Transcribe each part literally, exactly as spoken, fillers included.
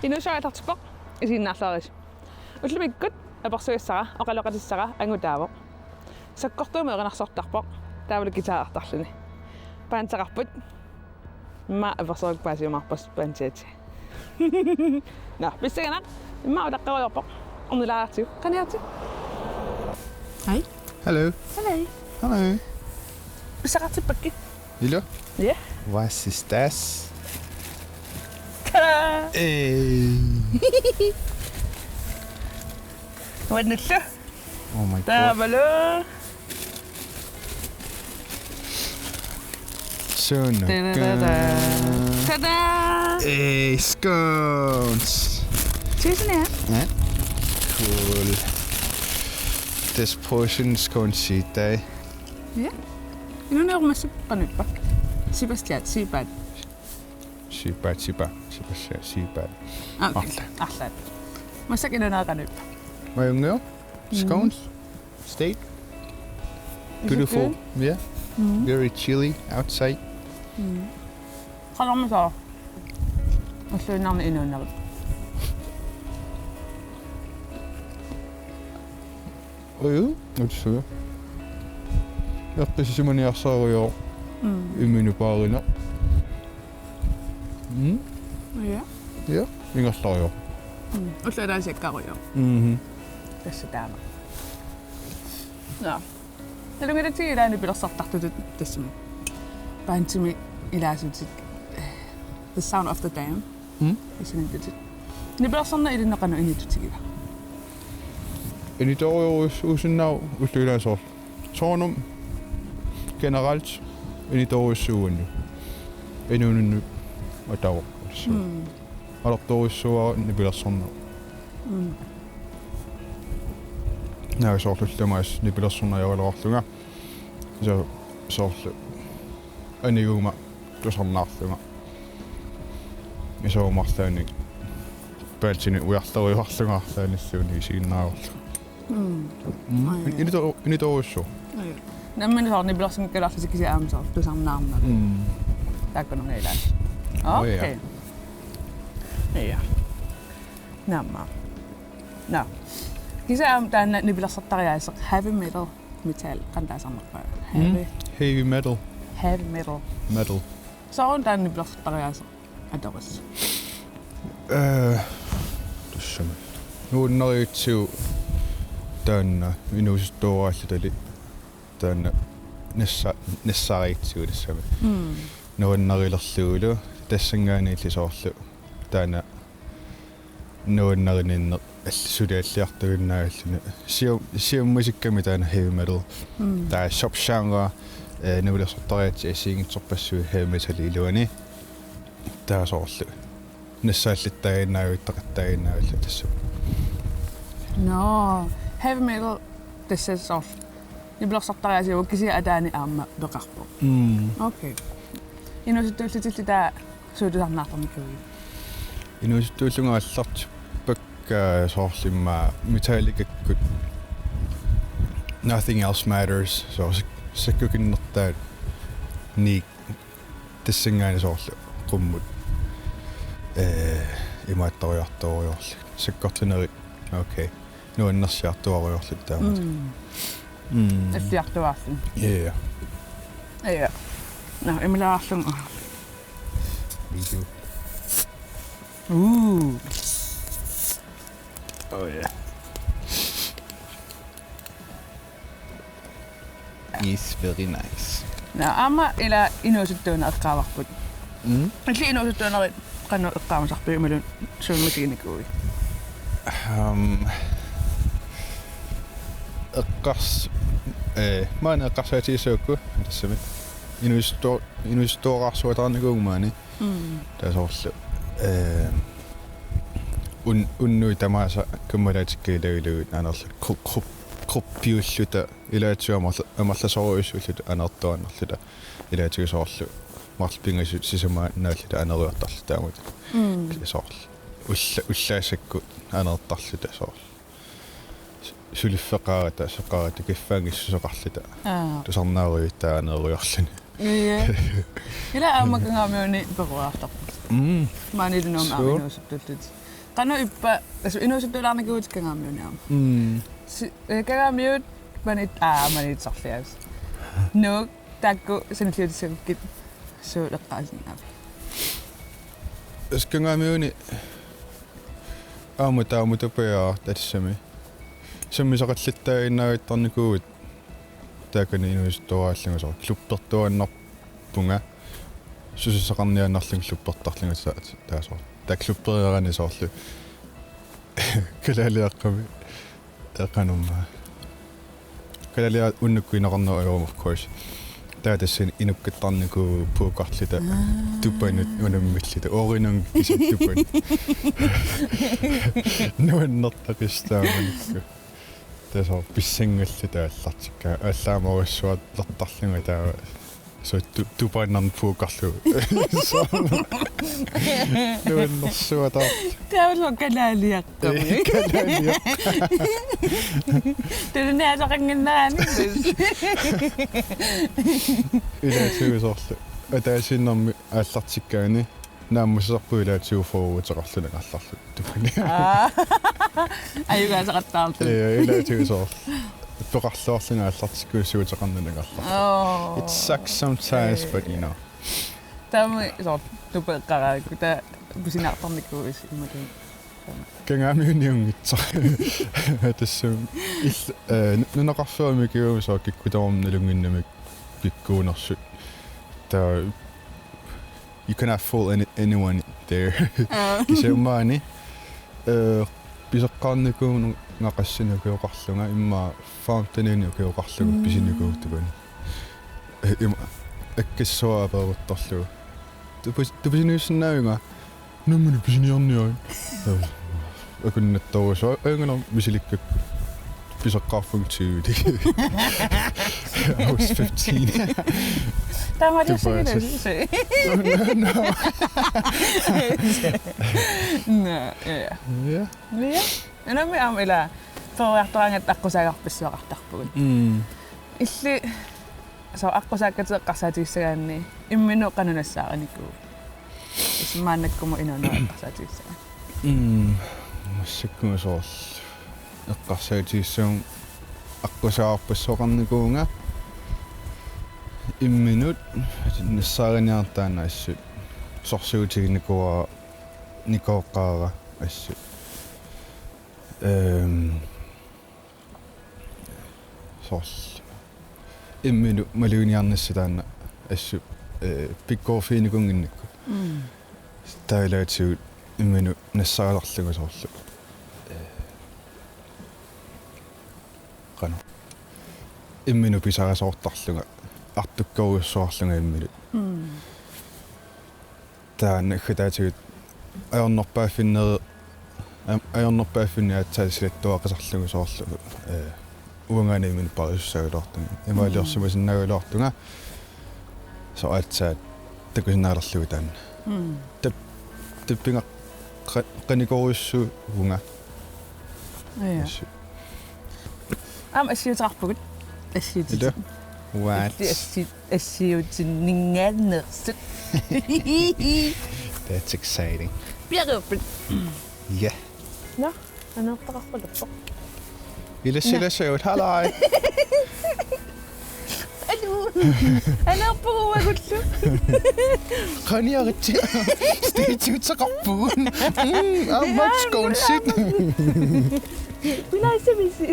Inuussuaq aallartippoq, isiginnaarluarisi. Ullumikkut apersugassara oqaloqatissara angutaavoq. Sakkortuumik erinarsortarpoq, taavalu guitarertarluni. Bandeqarput. Immaqa apersorukku paasiumaarpasi bandiatii. Nå, pissanganaq. Immaqa utaqqerujoorpoq. Ornilaartigu. Qaniarti. Hej. Hello. Hej. Hello. Pissaqartippakkit. Ilaa? Ja. Was ist das? Tada! Ey. Nuannullu. Oh my god. Taavalu. Sådan. Tada, tada, tada. Tada! Ey, scones. Tusind, ja. Ja. Cool. This portion is going to die. Ja. Inuuneq massakkut qanoq ippa? Sebastian, Sebastian. Sebastian, Sebastian, Sebastian. Ah, okay. Arlaat. Arlaat. Massakkut inuuneq qanoq ippa? Majunngiu? Mm. Scones? Steak? Is it good? Beautiful. Yeah. Mm. Very chilly outside. Mm. Qanormi soorlu? Ulluinnarni inuunerit. Aju, utsu. Eqqissisimanniarsarigaluarpoq. Mm. Imminut paarineq. Mm? Ja. Ja, ingerlariarlugu. Mm. Ullut ataasiakkaat. Mhm. Tassa taama. Nå. Nalunngilatit ilaanni nipilersortartutut tassami. Bandimi ilaasutit, eh, The Sound of the Dam. Mm. Isiniittutit. Nipilersorneq ilinnut qanoq inittutigiva? Initoorujussuusinnaavoq ullut ilaat soorlu. Soorunami generelt initoorujussuuvoq uannut. Inuuninni atavoq. Mm. Alertorujussuuara nipilersorneq. Mm. Naak soorlu tamaasa nipilersorneq ajoraluarlunga. So-, soorlu. Aniguma tusarnaarlunga. Isumaqarluni. Paaltini ujarlerujuarlunga arlaanilluunniit isiginnaavarlunga. Mm. Mm. Ai. Inito-, initoorujussuuvoq. Ai. Nammineq soorlu nipilersinngikkaluarlusi kisianni aamma soorlu tusarnaarnagu. Mm. Taakkununnga ilaat. Oh, ja. Okay. Ja. Naamma. Nå. Kisianni aamma taanna nipilersortariaaseq heavy metal, metal, qanoq taasarnerpaa. Mm. Heavy. Heavy metal. Heavy metal. Metal. Sooruna taanna nipilersortariaaseq atorissi? Eh, tassami. Nuannarigatsigu taanna inuusuttuaraallatali taanna nassa-, nassarigatsigu tassami. Mm. Nuannarilerlugulu tassanngaanniilli soorlu taanna nuannarinermi alli sulialliartuinnaalluni. Siu-, siummusikkami taanna heavy metal. Mm. Taava subgenre, eh, nipilersortariaatsit assigiinngitsorpassuit heavy metal iluani. Taava soorlu. Nassaallattaaginnaavittaqattaaginnaavillu tassa. Nå, heavy metal tassa soorlu. Nipilersortariaasiuvoq kisianni ataani aamma peqarpoq. Mm. Okay. Inuusuttuullutillu taava suut tusarnaartarnikuuiuk? Inuusuttuullunga aallartippa- Ka soorlu immaqa Metallicakkut Nothing Else Matters, soorlu sak-, sakkukinnertaat Nick tassanngaanniit soorlu qummut, eh, imaattorujartorujoorluni. Sakkortunerit, okay. Nuannersiartuarujoorluni taamaat. Mm. Mm. Alliartuaarluni. Ja. Ja. Nå, imalaarlunga. Video. Ooh. Oh yeah. It's very nice. Nå, aamma ila inuusuttuuneq eqqaavarput. Mm. Illit inuusuttuunerit qanoq eqqaamasarpigit imaluunniit suut misiginikuuit? Um, eqqars-, eh, maani eqqarsaatigissaguakku, tassami. Inuusuttu-, inuusuttuararsuataarnikuuvunga maani. Mm. Taava soorlu, eh, un-, unnuit tamaasa kammalaatikka ilagilugit aneerluta gru-, gru-, gruppiulluta ilaatigut amerla-, amerlasoorujussuulluta aneertuaannarluta ilaatigut soorlu marluk pingasut sisamaannaalluta anerujartarluta taamatut. Mm. Soorlu ulla-, ullaassakkut aneertarluta soorlu. Suliffeqarata, soqarata, kiffaanngissuseqarluta. Aa. Tusarnaarujuit taava anerujarluni. Ja. Ila aamma kangaamiuni peruaartarput. Mm. Maanilu Nuummi aamma inuusuttullutik. Qanoq ippa, tassa inuusuttuulaarnikuuvutit Kangaamiuni aamma. Mm. Si-, eh, Kangaamiut Maniit, aa, Maniitsorliaas. Nuuk, taakku sanilliutissagukkit suut eqqaasinnaavit? Tassa Kangaamiuni aamma taamatut pajaartassami. Sammisaqallattaannarnikuuvutit taakani inuusuttuaraallunga soorlu klubbertuaannarpunga. Susassaqarniaannarlunga klubbertarlunga sa-, taava soorlu. Taava klubbereerani soorlu. Kalaaliaqqami. Eqanumma. Kalaaliaat unnukkut inoqarnerup ajoruma, of course. Taava tassani inukkattarnikuuvugut puukarluta. Aa. Tupanut unammilluta. Oorinun kisiat tupanut. Nuannertaqissaaq taamannak. Taava soorlu pissangalluta aallartikkaangat. Aallaamorussuartarlunga taava. Soorlu tu-, tupaannarnik puukarlugu. Soorlu. Nuannersuaq taava. Taavalu kalaaliaqqami. Kalaaliaqqami. Tuniniaasaqannginnerani. Ilaatigut soorlu. Ataasiinnarmik aallartikkaanni. Naammassisarput ilaatigut forwardeqarlunga aallarluta tupani. Aa. Ajugaasaqattaarluta. Ja, ilaatigut soorlu. Peqarluarlunga aallartikkusuuteqarnanga aallarluta. Oh. It sucks sometimes, but you know. Taama soorlu tupeqqaraakku taava pisiniartarnikuuisi imaluunniit. Kangaamiuniunngitsoq. Tassami il-, eh, nu-, nunaqarfimmi kingumut soorlu kikkut tamarmik nalunnginnamik pikkuunersut. Taava you cannot fool any-, anyone there. Aa. Kisianni maani, eh, piseqqaarnikuuvunga qassinik ukioqarlunga, immaqa fountaininik ukioqarlunga. Mm. Pisinikuuvugut tupani. Eh, ima, akkassuaq apeeruttorlugu. Tupis-, tupisiniussinnaavunga, nammineq pisiniarniarit. Akunnattorujuuvoq, ajunngilaq misilikkakku. Piseqqaarpunga tyve. I was fifteen. Taamaaliorsigilu. Tupaasas. No, no, no. No, ja, ja. Ja. Ja. Nunami aamma ila fyrreartoraangatta aqqusaagarpassuaqartarpugut. Mm. Illit soorlu aqqusaakkatit eqqarsaatigissagaanni imminut qanoq nassaarinikuuit? Tassa maannakkumut inuunerit eqqarsaatigissagaanni. Mm, massakkut soorlu eqqarsaatigissaguma aqqusaagarpassuaqarnikuuvunga imminut nassaariniarta taanna assut sorsuutiginikuuara, nikooqqaara assut. Ehm, soorlu. Imminut maluginiarnissaq taanna assut, eh, pikkoriffiginikuunnginnakku. Mm. Taava ilaatigut imminut nassarisarlunga soorlu. Eh, qanoq. Imminut pisarisoortarlunga, artukkerujussuarlunga imminut. Mm. Taanna naggataatigut ajornerpaaffinneri-, am-, ajornerpaaffinni aatsaat silattuaqisarlugu soorlu, eh, uangaana imminut paarisussagaluartunga. Imaaliorsimasinnaagaluartunga, soorlu aatsaat takusinnaalerlugu taanna. Mm. Tap-, tappinga qa-, qanikorujussuuvunga. Ja. Assut. Aamma assiuteqarpugut. Assiutit. Ila. What? Assi-, assi-, assiutinninngaanneersut. That's exciting. Piareerpit. Ja. Nå, aneertaqarpalappoq. Ilassi, nå. Ilassi, hallo. Aluu. Aneerpugut uagullu. Qaniaritsi. Stay tuned-eqarpugut. Mm, aamma skonsit. Pilaassamisi.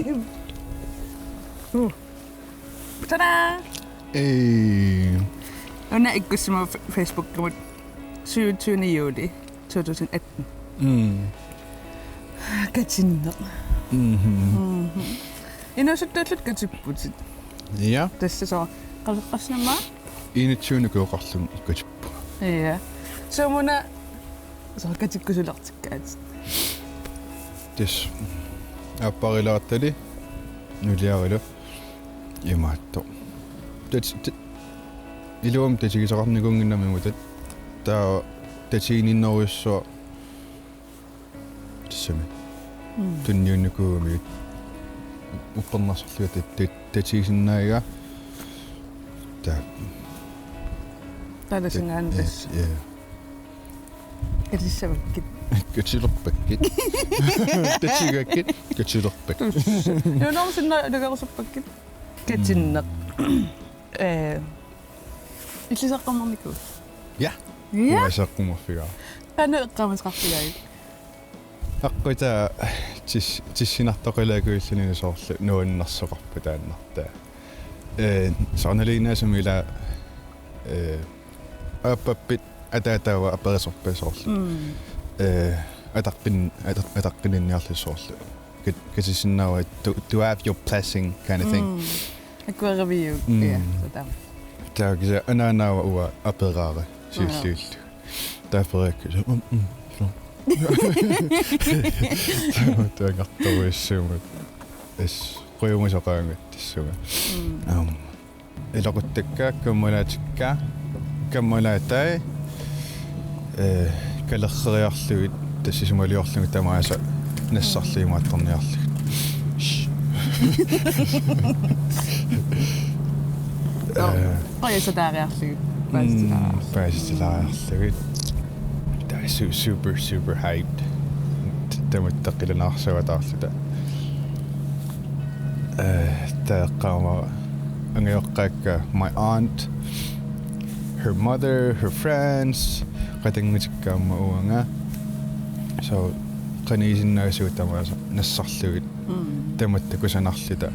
Tada! Ee. Una ikkussimavoq F-, Facebookimut syvogtyvende juli to tusind atten. Mm. Katinneq. Mhm. Mhm. Inuusuttuulluta katipputit. Ja. Tassa soorlu qas-, qassinamma? Enogtyvende ukioqarlunga katippunga. Ja. Sumuna soorlu katikkusulertikkaatit? Tassa aapparilaattali nuliarilu imaattoq. Tat-, tat-, iluamik tatigisaqarnikuunnginnami, tat-, taava tatiginninnerujussuaq tassami. Mm. Tunniunnikuugamiuk uppernarsorlugu tat-, tat-, tatigisinnaagiga. Taava tassanngaanniit tassa. Ja. Kalissavakkit. Katilerpakkit. Tatigakkit katilerpakkit. Nuannersinnaagarusuppakka. Katinneq. Eh, illiseqqammernikku. Ja. Ja. Uaseqqummerfiga. Qanoq eqqaamasaqarfigaat? Aqqutaa tis-, tissinartoqilaakuilluni soorlu nuannersoqarpoq taannartaa. Eh, soorunaleriinnaasumik ila, eh, aappappit ataataava aperisorpassuarlu. Mm. Eh, ataqqin-, ata-, ataqqininniarlusi soorlu. Kat-, katissinnaavaa to, to have your blessing kind of thing. Mm. Akueraviuk. Mm. Ja, så der. Taava kisianni anaanaava uanga aperaara siulliullugu. Taava aperigakkit, mm, mm, so. Taava tuangartoruissuummat. As, qujumusaqaangat tassunga. Mm. Aam. Ilaquttakka, kammalaatikka, kammalaatai, eh, kalerreriarlugit, tassa isumaliorlugit tamaasa nassarlugit imaattorniarlugit. Shh. Nå, eh, qajasataariarlugit, mm, paasitilaariarlugit. Paasitilaariarlugit. Taava su-, super, super hyped. Tamatta qilanaarsuataarluta. Eh, taava eqqaamavara angajoqqaakka, my aunt, her mother, her friends, qatanngutikka aamma uanga. So, qanigisinnaasugut tamaasa nassarlugit. Mm. Tamatta kusanarluta.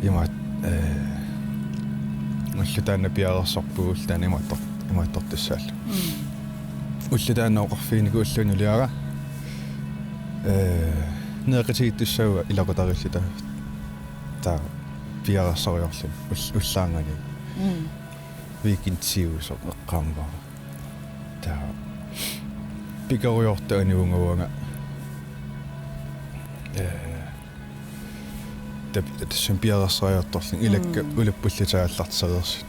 Imaat, eh, ulloq taanna piareersarpugut, ulloq taanna imaattor-, imaattortussaalluni. Mm. Ulloq taanna oqarfiginikuulluni nuliara. Eh, nereqatigiittussaavugut ilaqutariilluta. Taava piareersariarluni ull-, ullaarnganiit. Mm. Weekendisiusoq eqqaamavara. Taava pikoriortoq aniunga uanga. Eh, tap-, tassami piareersariartorlunga ilakka, mm, ulappulluta aallartereersut.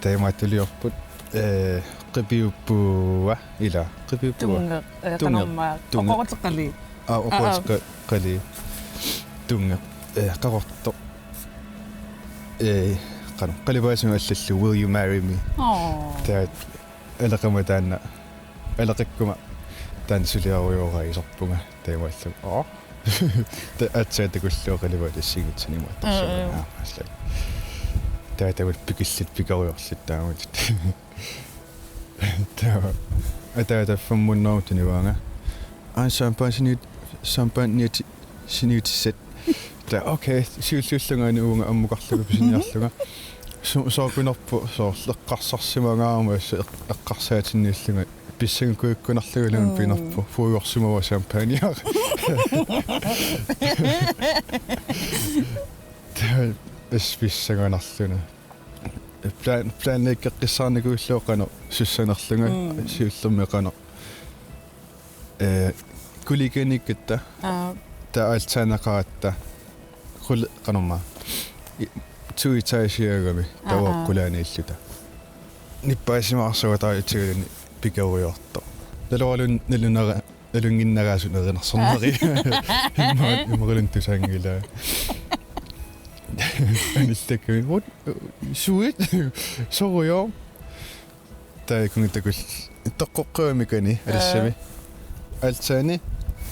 Taamaattuliorput, eh, Qipiuppuua, ila, Qipiuppuua. Tunge-, eh, Tunge-, qanormaa, Tunge-, Oqoruteqqali. Aa, aa, aa. Oqoruteqqa-, qali. Tunge-, eh, Qaqortoq. Eh, qanoq, qalipaasunga allallugu, "Will you marry me?" Aw. Taava aleqama taanna, aleqikkuma taanna suliarujooraagisarpunga taamaallugu. Aa. Ta-, aatsaat takullugu qalipaat assigiinngitsunik imaattorsuuvoq. Mm, mm. Aa, allak. Taava tamat pikillit pikoriorluta taamatut. Taava ataata femhundrede tunivaanga. Aa, champagne siniut-, champagne niuti-, siniutissat. Taava, okay, siulliullunga aniunga ammukarlunga pisiniarlunga. Su-, sooqunarpoq, soorlu eqqarsarsimangaarmat eq-, eqqarsaatinniullunga. Pissangakuikkunarlungaluunniit, mm, pinarpoq. Puigorsimavara champagnea. Taava as pissanganarluni. Plan-, planlæggeqqissaarnikuullugu qanoq sussanerlunga, mm, siullermik qanoq. Eh, kollegianiikkatta. Aa. Taava altaneqaratta. Qul-, qanormaa. I-, to etageagami. Aa, taava aa. Qulaaniilluta. Nippaasimaarsuataarutigaluni pikoriortoq. Naluaralun-, nalunara-, nalunnginnaraasut erinarsorneri. Imma-, immaqaluunniit tusaanngilaa. Anillakkami, "What? Suit? Sorujoor?" Taava ikunga takul-, toqqoqqivamikani, aa, alissami. Altaani,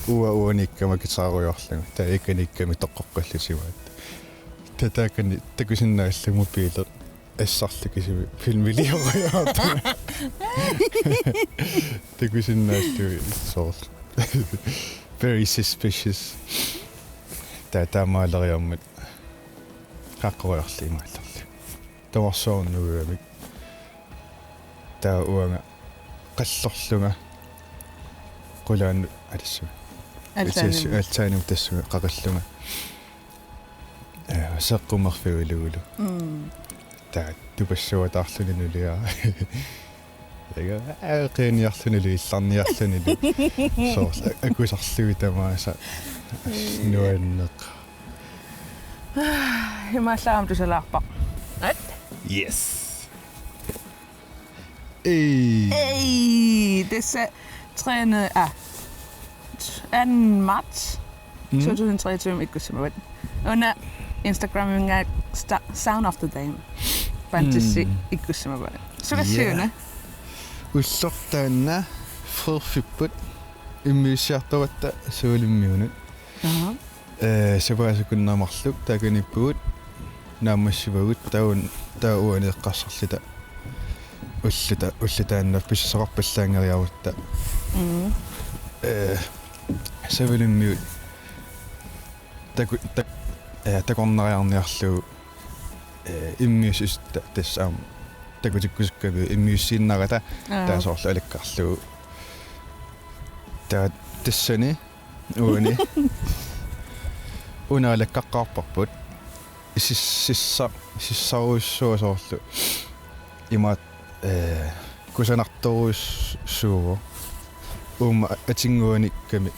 uanga uaniikkama guitariuarlunga. Taava ikaniikkami toqqoqqillutigaat. Taava taakani takusinnaallugu mobiileq assarlu kisimi filmiliorujussuartunga. Takusinnaallugu soorlu. Very suspicious. Taava taamaaleriarmat qaqqoriarlunga imaallerlunga. Tamarsuarnik nuigamik. Taava uanga qallorlunga. Qulaanut alissami. Altaanimut. Altaanimut tassunga qaqillunga. Eh, seqqummerfiulugulu. Mm. Taava tupassuataarluni nuliara. Ega, eh, qiiniarlunilu, illarniarlunilu. Soorlu akusarlugit tamaasa. Nuanneq. Imaallaat aamma tusalaarpara. At? Yes. Ei. Ei, tassa tredje, ah, anden marts, mm, to tusind treogtyve ikkussimavat. Una Instagraminngaanniit sta-, Sound of the Dam. Bandit, mm, ikkussimavat. Sukassuuna. Yeah. Ulloq taanna Frerfipput immiussiartoratta Savalimmiunut. Aha. Eh, sapaatip akunneri marluk taakaniippugut naammassivagut taava taava uani eqqarsarluta ulluta ulloq taanna pissuseqarpallaanngeriarutta. Mm. Eh, Savalimmiut taku-, tak-, eh, takornariarniarlugu, eh, immiussisutta tassa aamma takutikkusukkamiuk immiussiinnarata. Aa. Taava soorlu alakkarlugu. Taava tassani uani una alakkaqqaarparput. Sis-, sissa-, sissarujussuaq soorlu. Imaat, eh, kusanartorujussuuvoq. Uuma atinnguanikkami.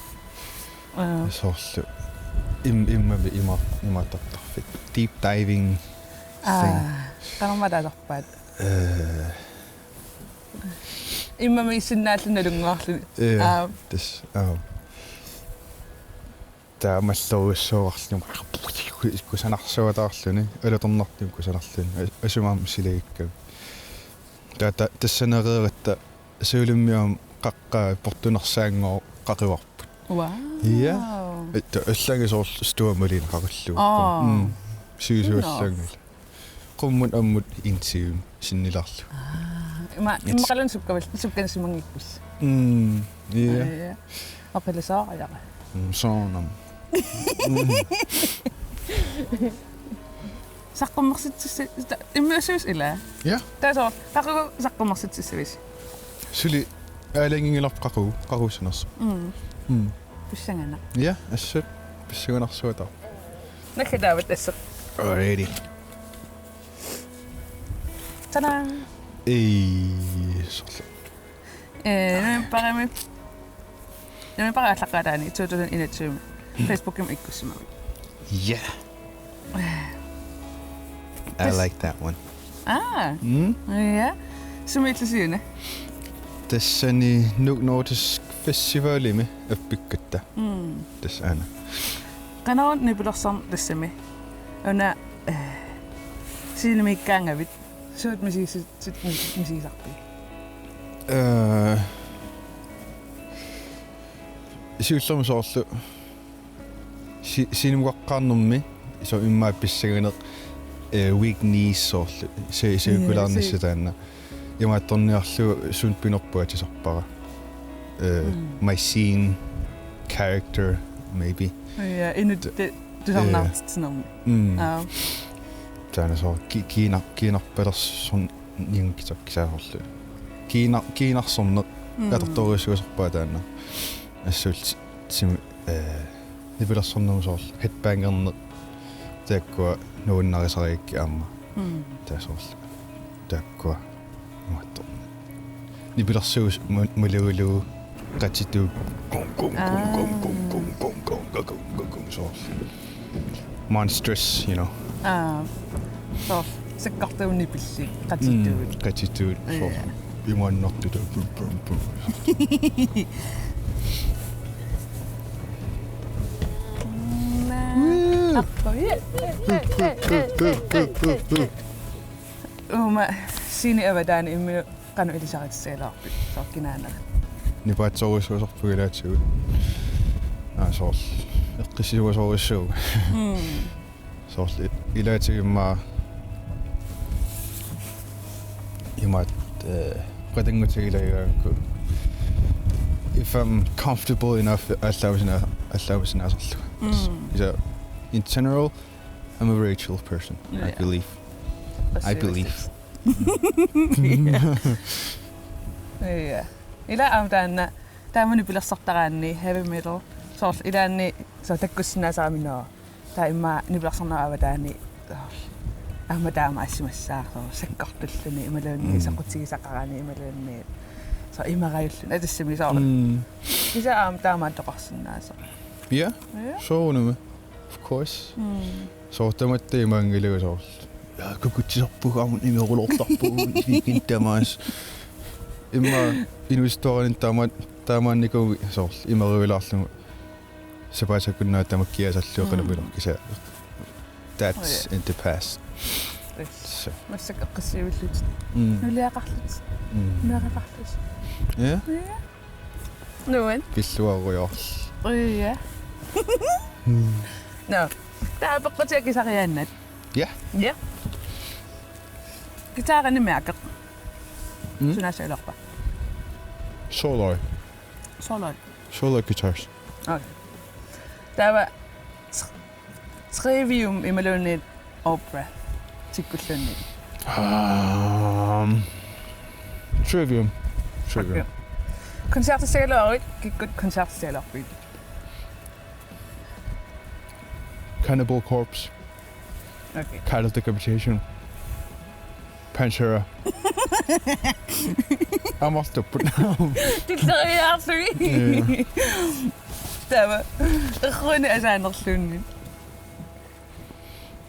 Aa. Soorlu. Im-, immami ima-, imaattartarfik. Deep diving thing. Aa, qanormaa taasarpaat? Eh. Immami issinnaalluni nalunnguarluni. Eh, aa. Tassa, aa. Taamaalluarujussuarluni. Kusanarsuataarluni. Alutornartumik kusanarluni. Asumam silagikkami. Taava ta-, tassanereeratta Savalimmiut aamma qaqqat portunarsaanngooq qaqivarput. Wow. Ja. Etta allaangi soorlu stuamaliin qaqillu. Aa. Mm. Siusuallaanngilaq. Qummut ammut en time sinnilaarlugu. Aa. Ima, yes. Immaqaluunniit sukkaval-, sukkanissimanngikkis. Mm. Ja. Ja. Oqilisoorajaqa. Mm, soorunami. Mm. Saqqummersitsissi-, ta-, immiussivisi ilaa? Ja. Taava soorlu, qaqugu saqqummersitsissavisi? Suli aalajanginngilarput qaqugu, qaqugu sanersoq. Mm. Mm. Pissanganaq. Ja, assut pissanganarsuataarpoq. Nakka taava tassa. Alrighty. Tada! Ei, soorlu. Eh, novembarimi. Novembarip aallaqqaataani to tusind enogtyve. Facebookimi ikkussimavit. Yeah. I like that one. Aa. Mm? Ja. Sumi illit siuna? Tassani Nuuk Nordisk Festivalimi appikkatta. Mm. Tassa aana. Qanoq nipilersorneq tassami? Una, eh, scenemiikkaangavit. Suut misigisut, suut mis-, misigisarpigit? Eh, siullermik soorlu si-, scenemukaqqaarnermi, soorlu immaqa pissanganeq, eh, weak knees soorlu. Se-, se-, mm, kulaarnissaq si-, taanna. Imaattorniarlugu suut pinerput atisarpara. Eh, mm, my scene character, maybe. Ja, inut te-, tusarnaartitsinermi. Mm. Aa. Taanna soorlu ki-, kiina-, kiinarpalersorniunngitsoq kiisaarlu. Kiina-, kiinarsorneq, mm, atortorujussuusarpaa taanna. Assullu timi, eh, nipilersornermut soorlu headbangerneq. Taakkua nuannarisarigakkit aamma. Mm. Taava soorlu. Taakkua. Imaattoq. Nipilersuut mu-, malugulugu qatituut. Aa. Soorlu. Monstrous, you know. Aa. Soorlu. Sakkortuumik nipillit qatituut. Mm, qatituut. Ja. Soorlu. Imaannertut. Pum, pum, pum. Woo! Arpo. Uuma scene avataani imminut qanoq ilisaritsissagaluarpit, soorlu kinaanera? Nipaatsorujussuusarpunga ilaatigut. Aa, soorlu. Eqqissisuusorujussuuvoq. Mm. Soorlu ilaatigut immaqa imaattoq, eh, qatanngutigilaarigakku. If I'm comfortable enough, allaavasina-, allaavasinaasarlugu. Mm. So, in general, I'm a very chill person, I, yeah, believe. I believe. Ja. Ila aamma taanna, taama nipilersortaraanni heavy metal. Soorlu ilaanni, soorlu takkussinnaasarami noo. Taava immaqa nipilersornerup avataani, soorlu. Aamma taama assimassaaq, soorlu sakkortulluni, imaluunniit, mm, soqutigisaqarani, imaluunniit. Soorlu imerajulluni, atassami soorlu. Mm. Kisianni aamma taamaattoqarsinnaasoq. Ja, ja, soorunami. Of course. Mm. Soorlu tamatta imaanngilagut soorlu. Ja, kukutsisarpugut aamma imeruloortarpugut, weekend tamaasa. Immaqa inuusuttuaraanni taama-, taamaannikuuvunga soorlu imeruilaarlugu sapaatip akunnera tamakku kiasallugu, mm, qanoq pineq kisianni. That's, oh, yeah, in the past. Yes. So. Massakkut eqqissivillutit. Mm. Nuliaqarlutit. Mm. Nuliaqarlutit. Ja? Ja. Nuann. Pilluarujoorl. Uja. Nå. Taava peqqutiga guitariaannat. Ja. Ja. Guitari nimeqarpoq. Mm. Sunaassagilaarpa? Solar. Solar. Solar guitars. Okay. Taava Trivium imaluunniit Opera tikkulluunniit. Um, Trivium. Trivium. Okay. Koncertissagaluaruit, kikkut koncertissagaluarpigit? Cannibal Corpse. Okay. Cattle Decapitation. Pantera. Aamma ortuppu. Tulleriiaarlugit. Ja. Taava. Erruni asaanerluunniit.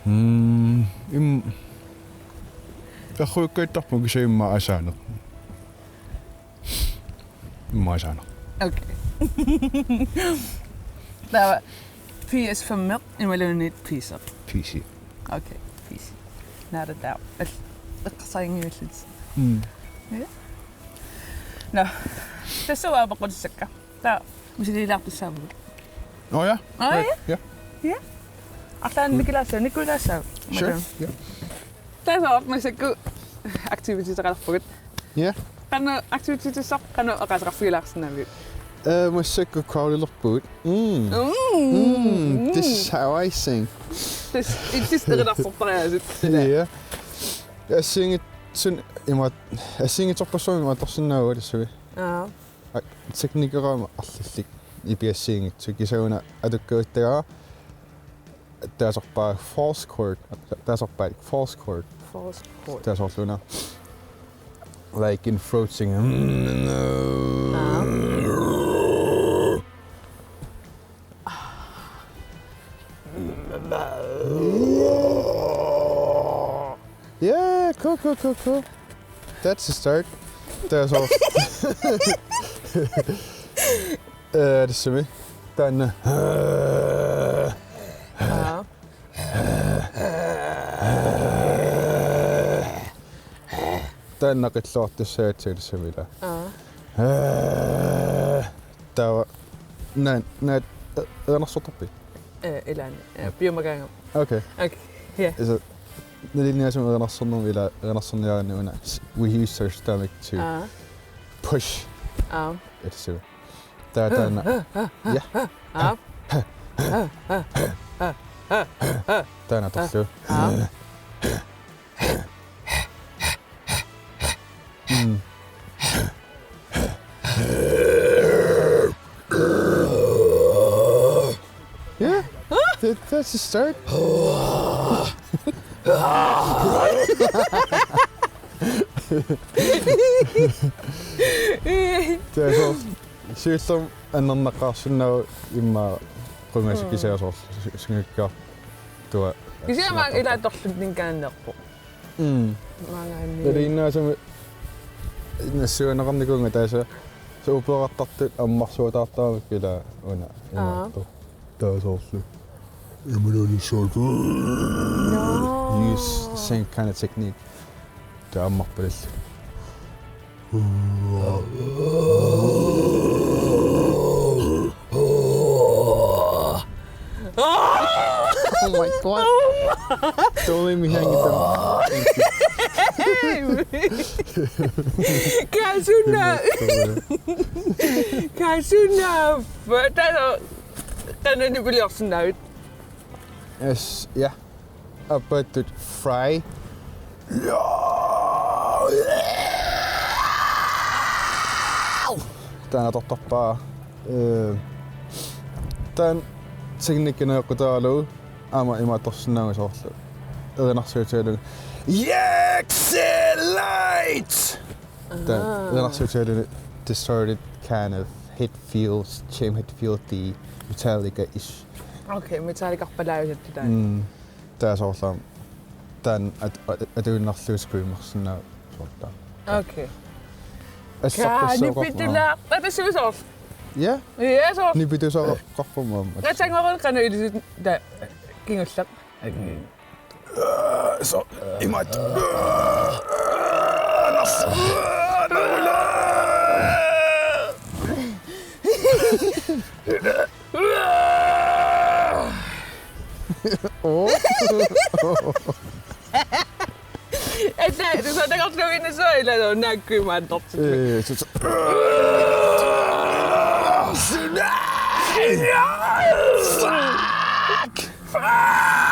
Mm, im-, erruukkaattarpunga kisianni immaqa asaaneq. Immaqa asaaneq. Okay. Taava P S fem imaluunniit P C. P C. Okay, P C. Naatata. Al-, eqqarsaatinngivillutit. Mm. Ja. Nå. Tassa uanga peqqutissakka. Taava misiliilaartussaavugut. Oh ja? Ah, ja? Ja. Ja. Arlaannik Nikolajssaaq, Nikolajssaaq. Sure. Madam. Ja. Tassa massakkut aktiviteteqalerpugut. Ja. Qanoq aktivitetissaaq, qanoq oqaaseqarfigilaarsinnaaviuk? Eh, massakkut crawlilerpugut. Mm. Mm. Mm. This is how I sing. This, it is erinarsortariaasut. Ja. Assigiinngitsunik imaat, assigiinngitsorpassuarnik imaattorsinnaavugut tassalu. Aa. Ak-, teknikkeraama arlallit ipiassiinngitsut kisianni una atukkaguttagara. Taasorpaa false chord, taasorpaa false chord. False chord. Taasorluuna. Like in throat singing. Aa. Yeah, cool, cool, cool, cool. That's a start. That's all. Eh, tassami. Taanna. Aa. Taanna qilluartussaagatsigit tassami ila. Aa. Eh, taava. Naak, naak, eh, erinarsortarpit? Eh, ilaanni. Eh, piumagaangama. Okay. Okay. Ja. Tassa, nalinginnaasumik erinarsornermi ila, erinarsorniaraanni una. We use our stomach to, aa, push. Aa. Taava taanna. Ja. Aa. Taanna atorlugu. Aa. Mm. Yeah, that, that's a start. Tassa siullermik annernaqqaarsinnaavugut immaqa qungasut. Mm. Kisianni soorlu su-, sungukkiartua. Kisianni aamma ilaa torlunninkaanneerpoq. Mm. Maangaanni. Nalinginnaasumik nassuiaaneqarnikuuvunga tassa suupeerartartut ammarsuataartaramikku ila una. Aa. Imaattoq. Taava soorlu. Imaluunniit soorlu. No. Use same kind of technique. Taava ammarpalillugu. Oh my God. Don't leave me hanging, though. Thank you. Kaasuna. Kaasuna. Taava qanoq nipilersinnaavit? Yes, ja. Aappaattut fry. Taanna atortarpara. Eh, taanna teknikki najoqqutaralugu aamma imaattorsinnaavugut soorlu erinarsuutigalugu. Exit light! Taanna, aa, erinarsuutigalugu distorted kind of Hetfield, James Hetfield-i Metallica-ish. Okay, Metallica-rpalaajusatta taanna. Mm. Taava soorlu aamma taanna at-, at-, atuinnarlugu screamersinnaavugut soorlu taanna. Okay. Assarpassuaqarpoq. Kaa, nipitulaaq. Aa, tassa soorlu. Ja? Ja, soorlu. Nipitusaqarpoq aamma. Natanngoruna qanoq ilisut taava kingulleq. So, imaattoq. Anas. Essa, du sa takartuinna suila lo nakkuimaantortik. Eh, så, så. Fuck!